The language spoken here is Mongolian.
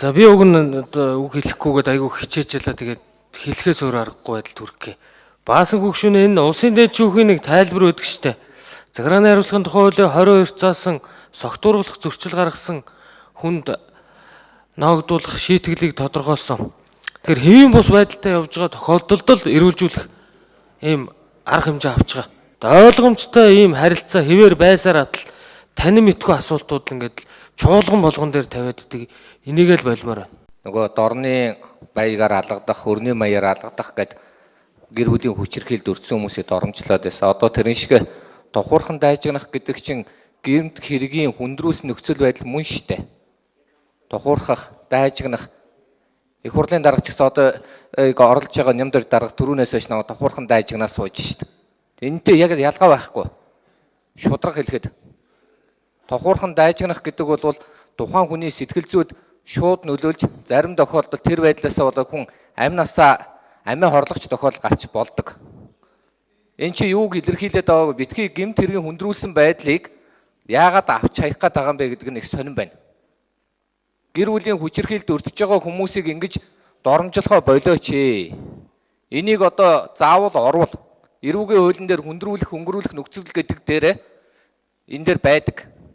За, би уг нь одоо үг хэлэхгүйгээд айгүй хичээжэлээ, тэгээд хэлэхээс өөр аргагүй байдал төрөх. Баасан хөгшүүн, энэ улсын дээд шүүхийн нэг тайлбар өгдөг штэ. Захиргааны хариуцлагын тухай хуулийн 22 заасан согтууруулах зөрчил гаргасан хүнд ноогдуулах шийтгэлийг тодорхойлсон. Тэгэхээр хэвийн бус байдалтай явж байгаа тохиолдолд л эрүүлжүүлэх ийм арга хэмжээ авч байгаа. Одоо ойлгомжтой ийм харилцаа хэвээр байсаар атал танин мэдгүй асуултууд л ингээд чуулган болгон дээр тавиад идэг. Энийг л болмоор байна. Нөгөө дорны баягаар алгадах, хөрний маягаар алгадах гэд гэр бүлийн хүчирхийлд өртсөн хүмүүсийг доромжлоод байсан. Одоо тэрэн шиг тухуурхан дайжигнах гэдэг чинь гэмт хэргийн хүндрүүлсэн нөхцөл байдал мөн штэ. Тухуурхах, дайжигнах, их хурлын дарга ч гэсэн одоо оролж байгаа нямдар дарга түрүүнээс хойш нөгөө тухуурхан дайжигнаа сууж штэ. Энэтэй яг ялгаа байхгүй. Шудраг хэлэхэд тухуурхан дайжигнах гэдэг бол тухайн хүний сэтгэл зүйд шууд нөлөөлж, зарим тохиолдолд тэр байдлаасаа болоо хүн амь насаа амиа хорлогч тохиолдол гарч болдог. Энэ чи юуг илэрхийлээд байгааг, битгий гэмт хэргийн хүндрүүлсэн байдлыг яагаад авч хаях гээд байгаа юм бэ гэдэг нь их сонирн байна. Гэр бүлийн хүчирхийлэлд өртөж байгаа хүмүүсийг ингэж доромжлохоо болооч ээ. Энийг одоо заавал орвол эрүүгийн хуулийн дээр хүндрүүлэх, хөнгөрүүлэх нөхцөл гэдэг дээрээ энэ дээр байдаг.